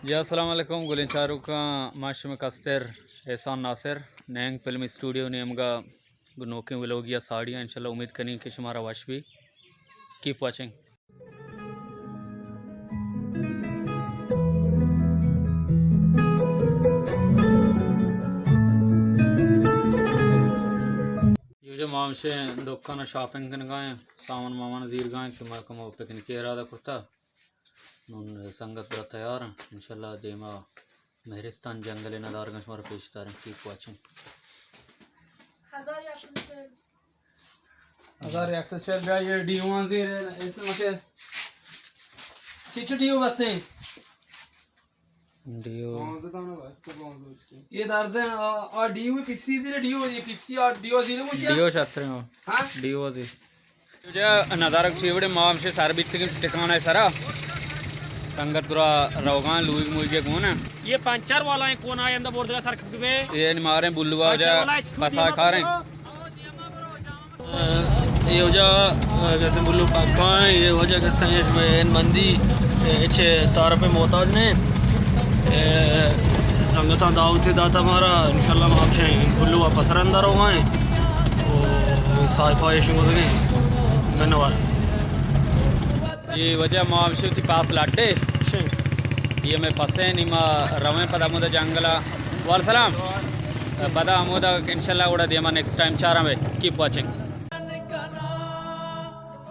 جی السلام علیکم گلیں چاروکاں، ما شمئے کستر احسان ناصر، نینگ فلمی اسٹوڈیو نیمگا گوں نوکیں ولوگیا ساڑی آں۔ انشاءاللہ امید کنیں کہ شمارا وش بی۔ Keep watching. یوجا ما ہمشے دکان شاپنگ کنگا ایں، سامان مامان زیرگا ایں کہ ما کمو پکنکی ارادہ کرتا۔ نون سنگت برا تیار ایں، انشاءاللہ دیما مہرستان جنگل ندارگاں شمارا پیش داریں۔ Keep watching. ہزار یک سد چل، بیا یہ ڈیوان زیر، اس میں سے چچو ڈیو بس ہیں۔ ڈیو۔ یہ درد ہیں، آ، آ ڈیو پیپسی دے، ڈیو، یہ پیپسی آ ڈیو زیر مجھے۔ ڈیو شتر ہیں۔ ہاں؟ ڈیو زیر۔ جا ندارگ چی وڑے ما ہمشے سر بیتگیں ٹکانہ سرا۔ سنگت گرا روگاں لوئیگ موئیگ گون۔ یہ پنچر والا ہیں، کون آئے اندر بوردگا سر کھپ بے۔ یہ نماریں بلوا پنچر جا والا ہے، چھوٹی پسا کاریں۔ اے وجہ گستن بلو پاکاں، اے وجہ گستن ان مندی اچ تعارف محتاج نے۔ اے سنگتاں دعوت داتا مارا، انشاءاللہ ما ہمشے بلو پسرندہ روگائیں۔ او صاحب ایشن گزگیں۔ منوار۔ اے وجہ ما ہمشے تی پاس لاٹے۔ یہ میں پسے نیما رویں پدا مدہ جنگلا۔ وعلیکم سلام۔ پدا ہمودا انشاءاللہ گڑا دیما نیکسٹ ٹائم چاراں بے۔ Keep watching.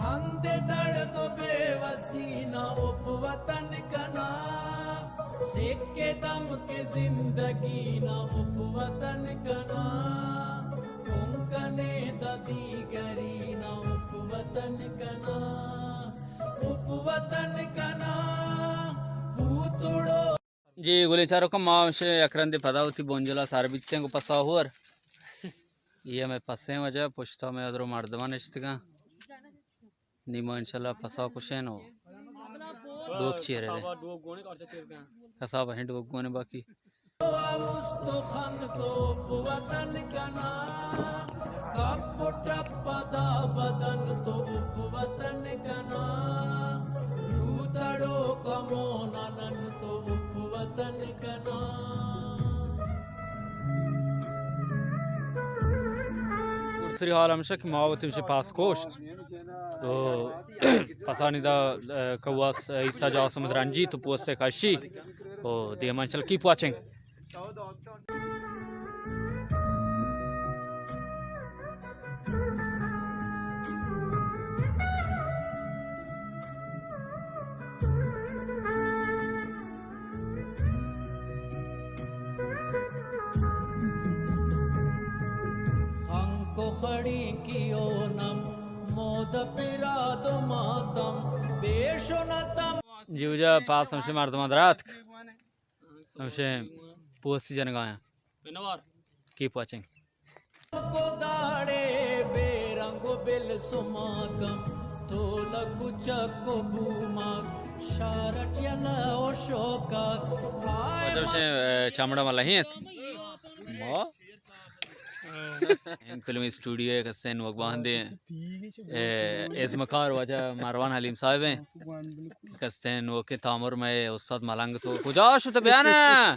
ہند درد و بے وسی نا اپ وطن کنا، سکے دم کے زندگی نا اپ وطن کنا، کنکنے دا دیگری نا اپ وطن کنا، اپ وطن کنا، پوتڑو۔ جی گلیں چاروکاں، ما ہمشے یک رندے پدا وتی بنجلا سر بیتیں گوں پسا ہور۔ یہ ہمیں پسیں وجہ، پشتا میں ادرو مردمان نشتگاں۔ نیما انشاءاللہ پسا کشیں و ڈوک چیرے دے۔ کسا بہیں ڈوک گونے باقی۔ اوست و خند تو وطن کنا، کپ و ٹپ دا بدن تو وطن کنا، رو تڑو کمون نن تو وطن کنا۔ دوسری حال ہمشہ کہ ما وتی ہمشہ پاس کوشت۔ تو پسانی دا، اه، کواس عیسیٰ جاسم رنجی تو پوستے کشی۔ او دیما انشاءاللہ keep watching. ہنکو خڑی کیو نم مود پراد و ماتم بے شنتم۔ جی وجہ پاس ہمشے مردمان دراتک۔ ہمشے پوستی جنگایاں۔ منوار۔ Keep watching. کو داڑے بے رنگ و بل سماکم، تو لگو چک و بوماک، شارٹ یلا و شوکاک۔ ہائے ہمشے، اے، چمڑا ملہی انت۔ ما؟ ہند فلمی اسٹوڈیو ء کسیں نوک باندیں، اے، ازمکار واجہ مروان حلیم صاحب ہیں۔ کسیں نوکیں تامر میں استاد ملنگ تو کجا شت بیا نا؟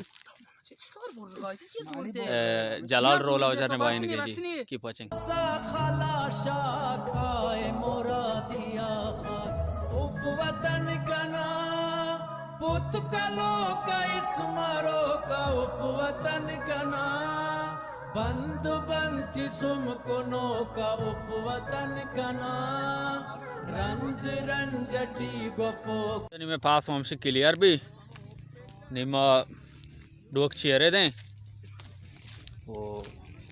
اے، جلال رولا واجہ نے بائن گے جی۔ Keep watching. ساخلا شاخائے مرادیا خاک اپ وطن کنا، پت کلو کا اسمرو کا اپ وطن کنا۔ بند بند چی سم کنو کا اپ وطن کنا، رنج رنج ٹی گپو۔ نیمے پاس ہمشی کلیئر بی، نیما ڈوک چیرے دیں۔ او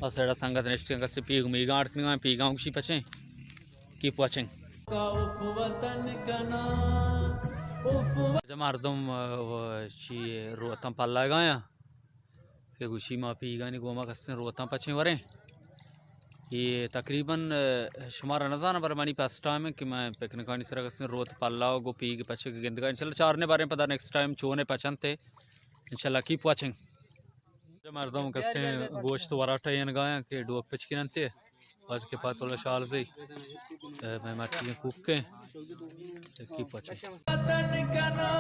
اسڑا سنگت نشتیں، کسی پیگ میگاں اڑتنگاں، پیگاں گوشی پچیں۔ Keep watching. کا اپ وطن کنا، اپ و- مردم، اه، چی روتاں پلگایاں۔ کہ گوشی ما پیگانی گوما کستیں روتاں پچیں وریں۔ یہ تقریباً، اه، شمارا نزاناں، بلے منی فرسٹ ٹائم ہے کہ میں پکنکانی سرا کستیں روت پلا و گو پیگ پچے کہ گندگا۔ انشاءاللہ چارنے باریں پدا نیکسٹ ٹائم چونے پچنتے۔ انشاءاللہ keep watching. مردم کستیں گوشت وراٹا ینگایاں کہ ڈوک پچ کننتے۔ آج کے پاتولا شال زی، اے، میں مٹی کوک کے، کی پچے۔ وطن کنا،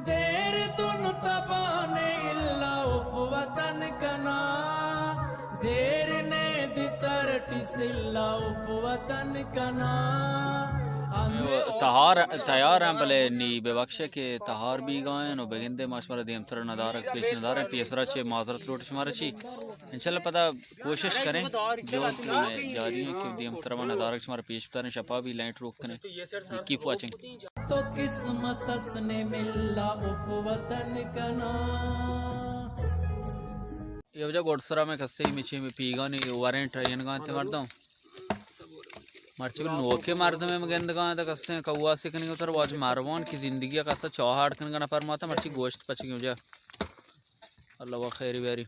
دیر تن تبانے الا اپ وطن کنا، دیر نے دی ترٹی سلا اپ وطن کنا۔ تہار تیار ہیں، بلے نی بے بخشے کہ تہار بیگا ہیں، نو بگندے ما شمارا دیمتر ندارگ پیش نداریں، پیسرا چے معذرت لوٹ شمارا چی۔ انشاءاللہ پدا کوشش کریں، جو جاری ہیں کہ دیمتر ما ندارگ شمارا پیش بداریں، شپا بھی لائٹ روک کریں۔ Keep watching. تو قسمت اس نے ملا اپ وطن کنا۔ یہ وجہ گوڈ سرا میں کسے میں چے میں پیگانی وارنٹ رہینگا تے مردم۔ مرچی بل نوکے مردم میں گندگا تے کسے کواسی کنگا تر واج ماروان کی زندگی کسا چاہاڑ کنگا نہ پرماتا، مرچی گوشت پچگی وجہ۔ اللہ وا خیر بیاری۔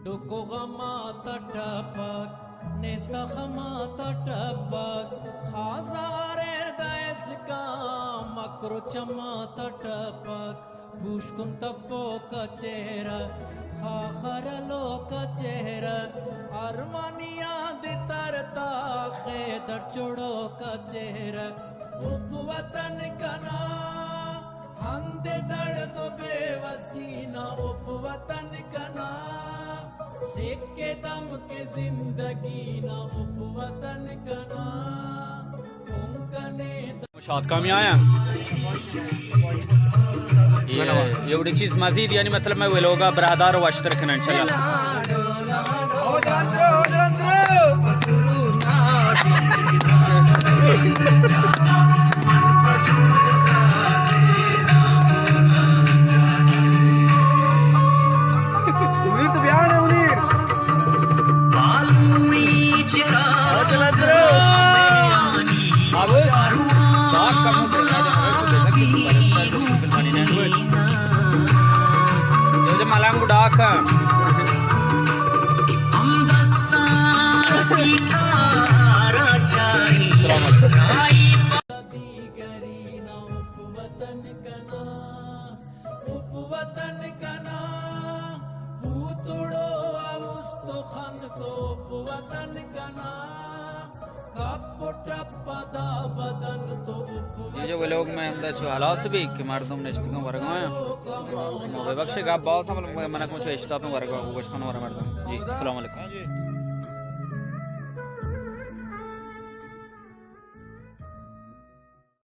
ڈکو غمات ٹپک، نیست غمات ٹپک، ہزار دائس کا مکر چمات ٹپک۔ گوش کن تپوک چہرہ، خاخر لوک چہرہ، ارمانیاں دی ترتا خیدر چڑوک چہرہ۔ اپ وطن کنا، ہند درد و بے وسی نا اپ وطن کنا، سکے دم کے زندگی نا اپ وطن کنا، کنکنے شاد کامی آیا۔ یہ، یہ وڑی چیز مزید، یعنی مطلب میں ویلوگا برادار واشتر کنا انشاءاللہ۔ منیر تو بیان ہے، منیر۔ ملنگ ڈاک۔ السلام علیکم۔ اپ وطن کنا، پوتڑو اوست و خند تو اپ وطن کنا، کپ و ٹپ دا بدن تو اپ وطن۔ یہ جو ویلوگ میں ہمدا چو ہلاس بھی کہ مردم نشتگاں ورگاں۔ ما ببخشے گپ باز ہم، منا کم چو اشتاپیں ورگا گوشتن ور مردم۔ جی، السلام علیکم۔